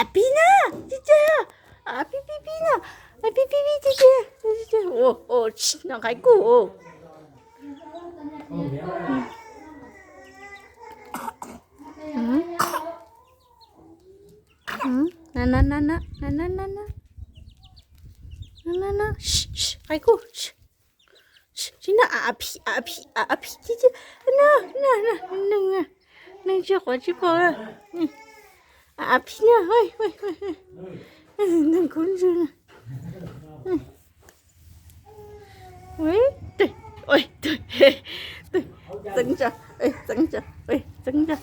A pib na, tiag tiag. A pib pib pib na, a pib pib pib tiag tiag. Ua, ua, tsis no qaib kuj. Na na na na na na na na na na, qaib kuj. Tsis na, a pib, a pib, a pib tiag tiag. Na na na, neeg, neeg tsis quav tsis pom. A pib na, neeg kub ntswg na. Txeeb tso, txeeb tso, txeeb tso.